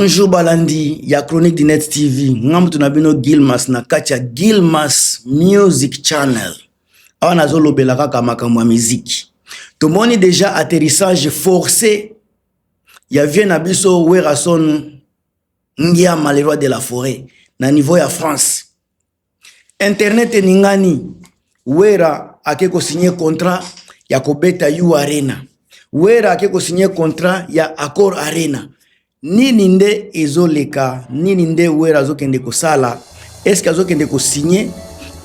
Bonjour balandi ya Chronique du Net TV. Nga mutu na bino Gilmas na kati ya Gilmas Music Channel. Awa nazolobela kaka makambo ya miziki. Tomoni déjà atterrissage forcé ya vieux na biso Werrason Ngiama le roi de la forêt na niveau ya France. Internet eningani, Wera ake ko signer contrat ya kobeta U Arena. Wera ake ko signer contrat ya Accor Arena. Nini nde ezoleka? Nini nde Wera azokende kosala? Est-ce que azokende ko signer?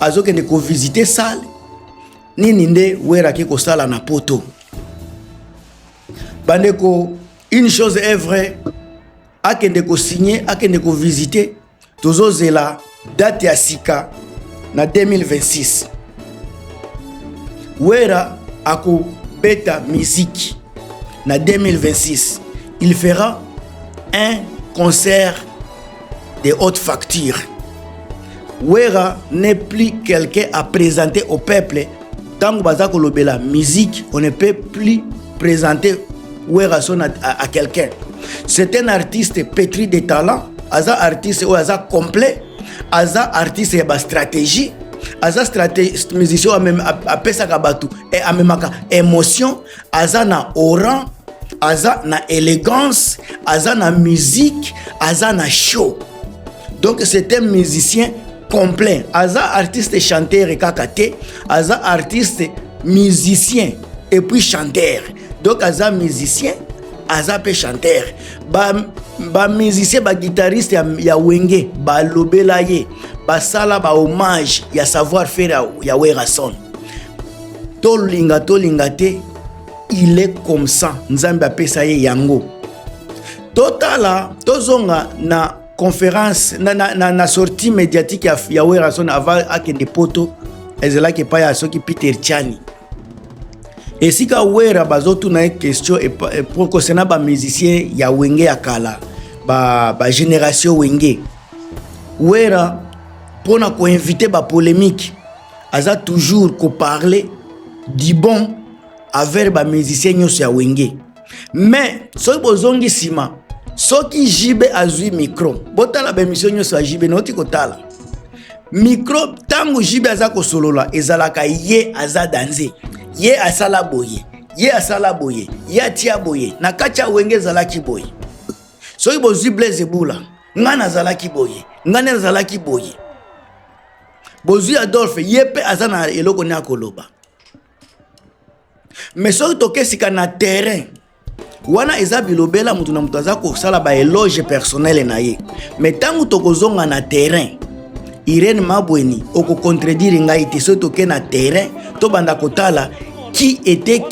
Azokende ko visiter salle? Nini nde Wera ake kosala na poto? Bandeko, une chose est vraie, akende ko signer, akende ko visiter, tozozela date ya sika na 2026. Wera akobeta miziki na 2026. Il fera un concert de haute facture. Wera n'est plus quelqu'un à présenter au peuple. Tango baza kolobela musique, on ne peut plus présenter Werrason à quelqu'un. C'est un artiste pétri de talent, aza artiste oyo aza complet, aza artiste ya ba stratégie, aza musicien oyo apesaka bato e amemaka émotion, aza na oran, aza na élégance, aza na musique, aza na show. Donc c'est un musicien complet. Aza artiste chanteur kaka te, aza artiste musicien et puis chanteur. Donc aza musicien, aza pe chanteur. Ba musicien, ba guitariste ya Wenge balobela ye, basala ba hommage ya savoir faire ya Werrason. Tolinga tolinga te, il est comme ça. Nzambe apesa ye yango. Totala, tozonga na conférence na sortie médiatique ya Werrason avant akende poto, ezalaki epai ya soki Peter Tiani. Esika Wera bazotuna ye question concernant ba musicien ya Wenge ya kala, ba génération Wenge. Wera mpona koinvite ba polémique, aza toujours koparler du bon envers ba musicien nyonso ya Wenge. Mais soki bozongi nsima, soki JB azwi micro, botala ba émission nyonso ya JB, nauti kotala micro, ntango JB aza kosolola, ezalaka ye aza danze, ye asala boye, ye asala boye, ye atia boye, na kati ya Wenge ezalaki boye. Soki bozwi Blaise Bula, ngai nazalaki boye, ngai nazalaki boye. Bozwi Adolphe, ye mpe aza na eloko nini akoloba. Mais soki tokesika na terrain wana, eza bilobela, moto na moto aza kosala ba éloge personnel na ye. Mais ntango tokozonga na terrain, Irene Mabweni okocontredire ngai te. Soki toke na terrain, tobanda kotala qui était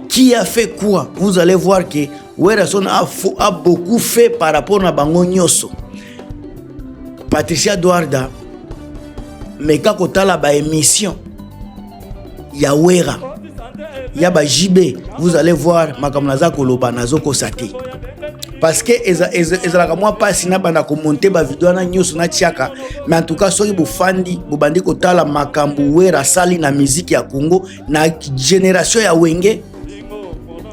qui a fait quoi, vous allez voir que Werrason a beaucoup fait par rapport na bango nyonso. Patricia Duarda, meka kotala ba émission ya Wera, ya ba JB, vous allez voir makambo naza koloba, nazokosa te, parce que ezalaka mwa mpasi nabanda komonter ba vidéo wana nyonso natiaka. Mais en tout cas, soki bofandi, bobandi kotala makambo Wera asali na miziki ya Congo na génération ya Wenge,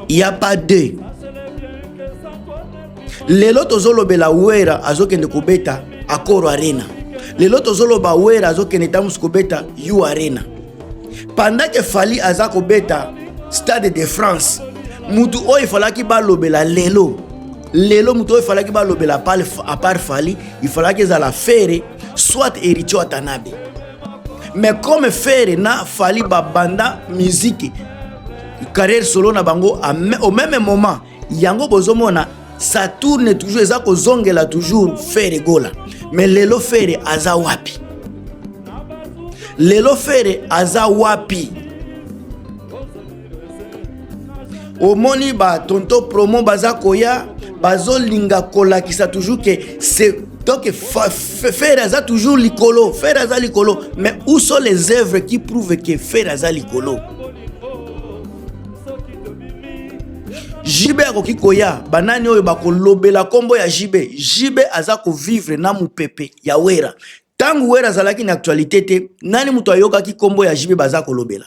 ya pas deux. Lelo tozolobela Wera azokende kobeta Accor Arena, lelo tozoloba Wera azokende ntango kobeta U Arena, pendant que Fally aza kobeta Stade de France. Mutu oyo efalaki balobela lelo, lelo mutu oyo efalaki balobela à part Fally, ifalaki ezala Ferre soit Héritier Watanabe. Mais comme Ferre na Fally babanda musique, carrière solo na bango au même moment, yango bozomona ça tourne toujours, eza kozongela toujours Ferre Gola. Mais lelo Ferre aza wapi? Lelo Ferre aza wapi? Omoni batonto promo baza koya, bazolinga kolakisa toujours que c'est donc Ferre aza toujours likolo, Ferre aza likolo. Mais où sont les œuvres qui prouvent que Ferre aza likolo? JB akoki koya, banani oyo bakolobela nkombo ya JB? JB aza kovivre na mopepe ya Wera. Ntango Wera azalaki na actualité te, nani moto ayokaki nkombo ya JB baza kolobela?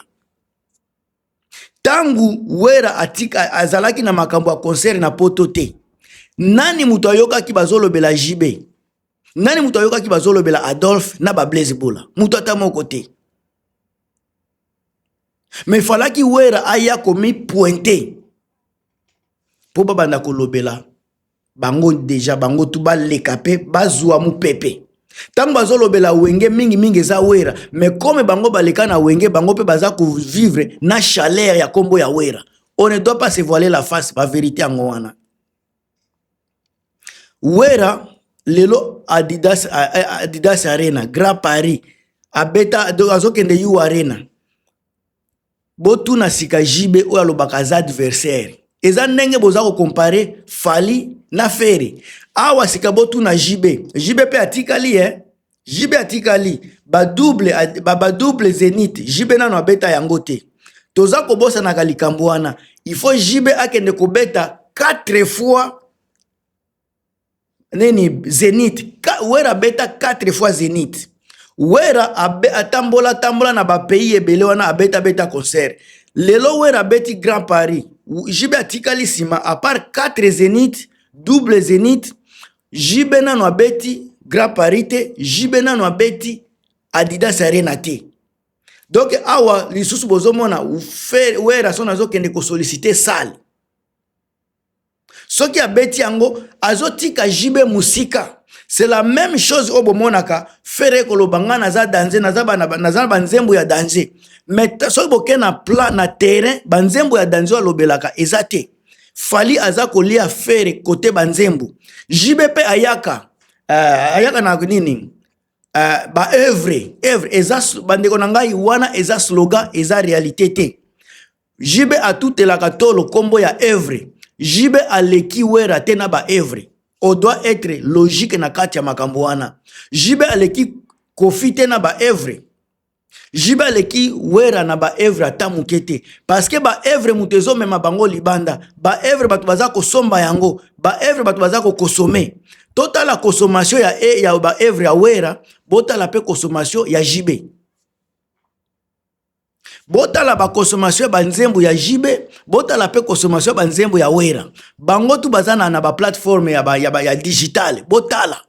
Ntango Wera atika, azalaki na makambo ya concert na poto te. Nani moto ayokaki bazolobela JB? Nani moto ayokaki bazolobela Adolphe na ba Blaise Bula? Moto ata moko te. Mais falaki Wera aya komi pointe mpo babanda kolobela bango deja, bango tu baleka mpe bazwa mopepe. Ntango bazolobela Wenge mingimingi eza Wera, mais comme bango baleka na Wenge, bango mpe baza kovivre na chaleur ya nkombo ya Wera. On ne doit pas se voiler la face, bavérité yango wana. Wera lelo Adidas, Adidas Arena, Grand Paris abeta, azokende U Arena. Botuna sika JB oyo alobaka aza adversaire, eza ndenge boza kocomparer Fally na Ferre awa. Sika botuna JB, JB mpe atikali eh? JB atikali badouble ba Zénith, JB nano abeta yango te. Toza kobosanaka likambo wana. Il faut JB akende kobeta 4 fois nini? Zénith. Wera abeta 4 fois Zénith. Wera atambola tambola na bapays ebele wana, abetabeta concert. Lelo Wera abeti Grand Paris, JB atikali nsima. À part 4 Zénith, double Zénith, JB nano abeti Grand Paris te, JB nano abeti Adidas Arena te. Donc awa lisusu bozomona Wera so azokende kosolliciter salle, soki abeti yango, azotika JB mosika. C'est la même chose oyo bomonaka Ferre koloba: "Ngai naza danger, naza na banzembo ya danger." Mais soki boke na plan na terrain, banzembo ya danger oyo alobelaka eza te. Fally aza kolia Ferre kote banzembo. JB mpe ayaka na nini? Baœuvre. Œuvre eza, bandeko na ngai, wana eza slogan, eza réalité te. JB atutelaka tolo nkombo ya œuvre. JB aleki Wera te na baœuvre. On doit être logique na kati ya makambo wana. JB aleki Koffi te na baœuvre. JB aleki Wera na baœuvre ata moke te, parce que baœuvre moto ezomema bango libanda, baœuvre bato baza kosomba yango, baœuvre bato baza koconsommer. Totala consommation ya baœuvre ya Wera, botala mpe consommation ya JB. Botala baconsommation ya banzembo ya JB, botala mpe consommation ya banzembo ya Wera. Bango tu baza na baplateforme ya digital. Botala,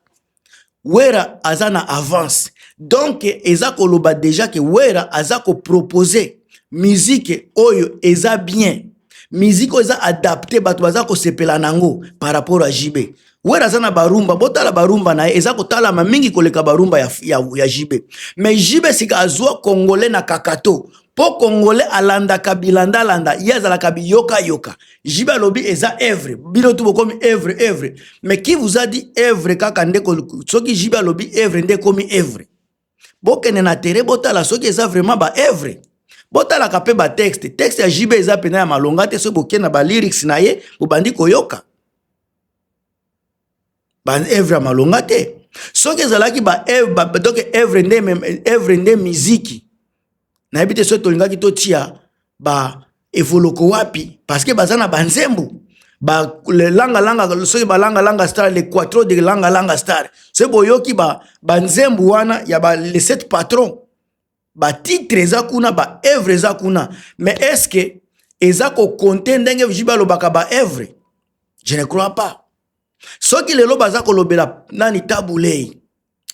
Wera aza na avance. Donc eza koloba déjà ke Wera aza koproposer musique oyo eza bien, musique oyo eza adapté, bato baza kosepela nango par rapport à JB. Wera aza na barumba, botala barumba na ye, eza kotalama mingi koleka barumba ya JB. Mais JB sika azwa Congolais na kakato, mpo Congolais alandaka bilandalanda, ye azalaka biyokayoka. JB alobi eza œuvre, bino tu bokomi œuvre, œuvre. Mais qui vous a dit œuvre kaka nde? Soki JB alobi œuvre nde ekomi œuvre? Bokende na terrain, botala soki eza vraiment baœuvre. Botalaka mpe batexte. Texte ya JB eza mpenza ya malonga te. Soki bokende na balyrics na ye, bobandi koyoka baœuvre ya malonga te. Soki ezalaki ba, donc œuvre nde miziki, nayebi te soki tolingaki totia ba Evoloko wapi, parce que baza na banzembo ba Langa Langa. Soki balanga Langa Star, le quattro de Langa Langa Star, soki boyoki banzembo wana ya ba les sept patrons, batitre eza kuna, baœuvre eza kuna. Mais est ce que eza kocompter ndenge JB alobaka baœuvre? Je ne crois pas. Soki lelo baza kolobela nani, Tabu Ley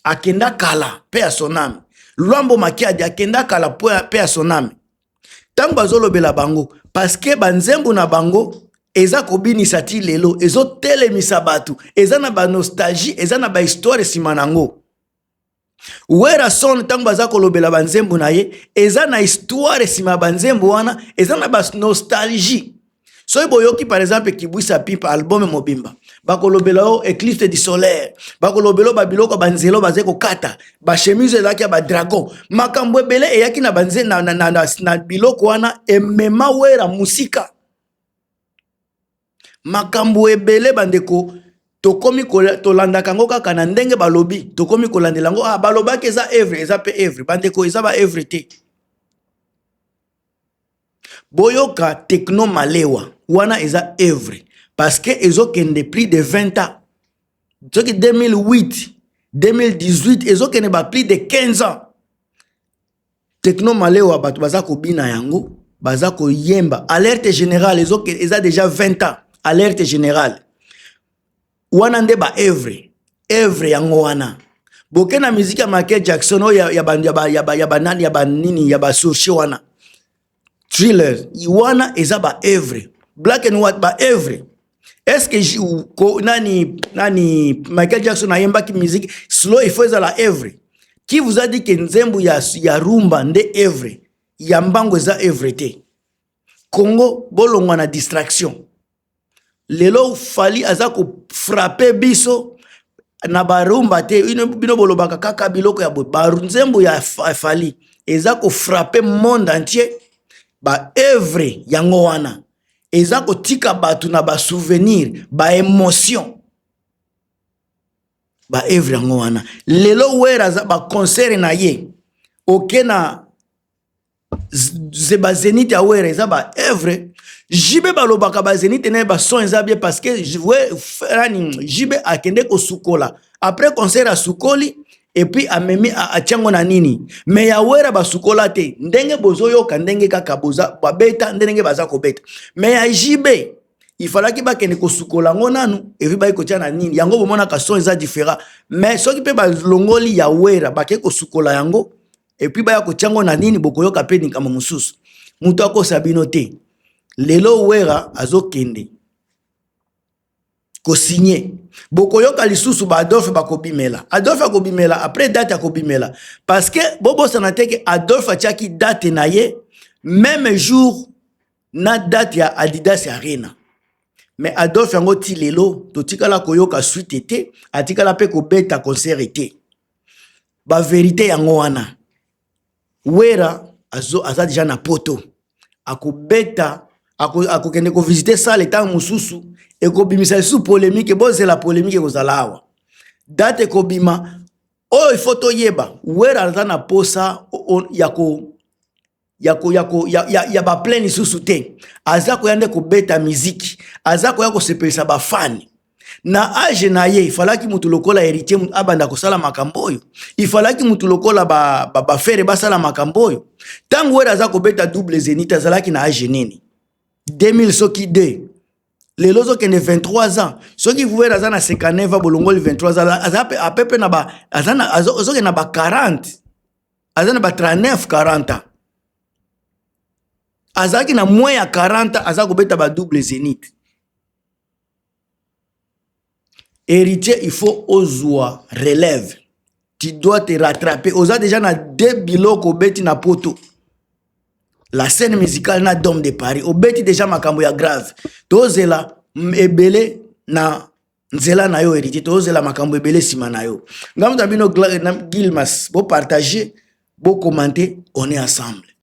akenda kala mpe ya soname, Lwambo Makiadi akenda kala mpe ya soname, ntango bazolobela bango, parce que banzembo na bango eza kobinisa ti lelo, ezotelemisa bato, eza na banostalgie, eza na bahistoire nsima nango. Werason, ntango baza kolobela banzembo na ye, eza na histoire nsima ya banzembo wana, eza na banostalgie. Soki boyoki par exemple Kibwisa Pimpa, album mobimba, bakolobela yo éclipse du solaire, bakolobela yo babiloko banzela oyo bazali kokata, bachemise ezalaki ya badragon, makambo ebele eyaki na, banze, na biloko wana emema Wera mosika. Makambo ebele, bandeko, tokomi tolandaka yango kaka na ndenge balobi, tokomi kolandela yango. Ah, balobaki eza œuvre, eza mpe œuvre. Bandeko, eza ba œuvre te. Boyoka Techno Malewa wana, eza œuvre parce que ezokende plus de 20 ans. Soki 2008, 2018, ezokende ba plus de 15 ans. Techno Malewa, bato baza kobina yango, baza koyemba. Alerte générale eza déjà 20 ans. Alerte générale. Wana nde ba œuvre, œuvre yango wana. Boke na musique ya Michael Jackson oyo ya, ya, ba, ya, ba, ya, ba, ya banani ya banini ya basource wana, Thriller wana eza ba œuvre, Black and White ba œuvre. Est ce que ko, nani nani Michael Jackson ayembaki musique slow, il faut ezala œuvre? Qui vous a dit que nzembo ya rumba nde œuvre, ya mbango eza œuvre te? Congo, bolongwa na distraction. Lelo Fally aza kofrapper biso na barumba te. Bino bolobaka kaka biloko ya boye. Banzembo ya Fally eza kofrapper monde entier. Baœuvre yango wana eza kotika bato na basouvenir, baémotion. Baœuvre yango wana. Lelo Wera aza baconcert na ye, oke na bazénith ya Wera, eza baœuvre. JB balobaka bazénith na ye, bason eza bien parce que nani, JB akende kosukola après concert, asukoli et puis amemi, atiango na nini. Mais ya Wera basukola te. Ndenge bozoyoka, ndenge kaka boza babeta, ndenge baza kobeta. Mais ya JB ifalaki bakende kosukola yango nanu et puis bayi kotia na nini yango. Bomonaka son eza différent. Mais soki mpe balongoli ya Wera, bake kosukola yango et puis baya kotia yango na nini, bokoyoka mpe likambo mosusu. Moto akosa bino te. Lelo Wera azokende kosigner, bokoyoka lisusu baAdolphe bakobimela. Adolphe akobimela après date, akobimela parce que bobosana te ke Adolphe atiaki date na ye même jour na date ya Adidas Arena. Mais Adolphe yango ti lelo totikala koyoka suite te, atikala mpe kobeta concert te. Bavérité yango wana. Wera aza déjà na Poto, akobeta, akokende kovisiter salle. Ntango mosusu ekobimisa lisusu polémique. Bozela, polémique ekozala awa, date ekobima. Oyo ifo toyeba, Wera aza na posa ya ko ya ko ya ko ya, ya, ya baplein lisusu te. Aza koya nde kobeta miziki, aza koya kosepelisa bafani. Na âge na ye, ifalaki mutu lokola Héritier abanda kosala makambo oyo, ifalaki mutu lokola baFerre ba, basala makambo oyo. Ntango Wera aza kobeta double zénith, azalaki na âge nini? 2000 soki 2, lelo ozokende 23 ans. Soki Wera aza na 59 ans, bolongoli 23 ans, aza apepe na ba azokende na ba 40, aza na ba 39, 40 ans. Azalaki na moins ya 40, aza kobeta ba double zénith. Héritier, il faut ozwa relève, tu dois te rattraper. Oza déjà na deux biloko obeti na Poto, la scène musicale na Dome de Paris. Obeti déjà makambo ya grave. Tozela ebele na nzela na yo, Héritier. Tozela makambo ebele nsima na yo. Ngai moto na bino Gilmas. Bopartage, bocommenter, on est ensemble.